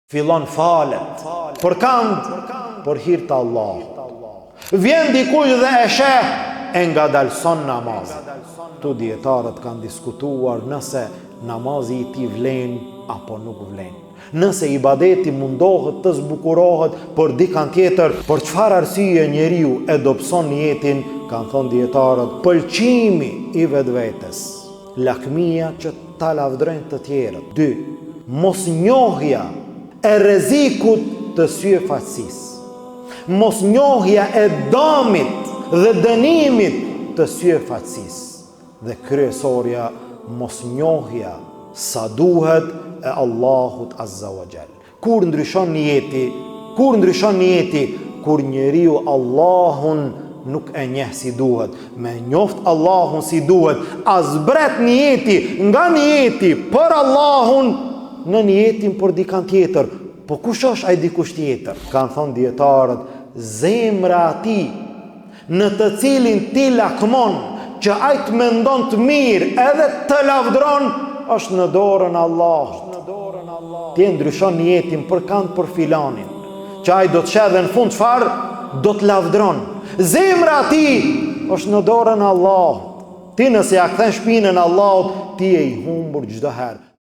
Fillon falet. Për kand? Për hir të Allahut. Vjen dikush dhe e sheh e ngadalëson namazin. Ktu dijetarët kanë diskutuar nëse namazi i tij vlen apo nuk vlen. Nëse ibadeti mundohet të zbukurohet për dikan tjetër, për çfarë arsye njeriu e dobëson nijetin, kanë thënë dijetarët, pëlqimi i vetvetes. Lakmia që ta lavdrojnë të tjerët. Dy, mosnjohja e rrezikut të syefaqësisë. Mosnjohja e damit dhe dënimit të syefaqësisë. Dhe kryesorja, mosnjohja sa duhet e Allahut Azza wa Jall. Kur ndryshon nijeti? Kur ndryshon nijeti? Kur njeriu Allahun nuk e njeh si duhet. Me njoft Allahun si duhet, a zbret nijeti nga nijeti për Allahun në nijetin për dikan tjetër. Po kush është ai dikush tjetër? Kanë thonë dijetarët, zemra e atij në të cilin ti lakmon që ai të mendon të mirë edhe të lavdron, është në dorën e Allahut. Ti e ndryshon nijetin për kand për filanin, që ai do të sheh dhe në fund çfarë do të lavdron. Zemra e tij është në dorën e Allahut. Ti nëse ja kthen shpinën Allahut, ti je i humbur çdo herë.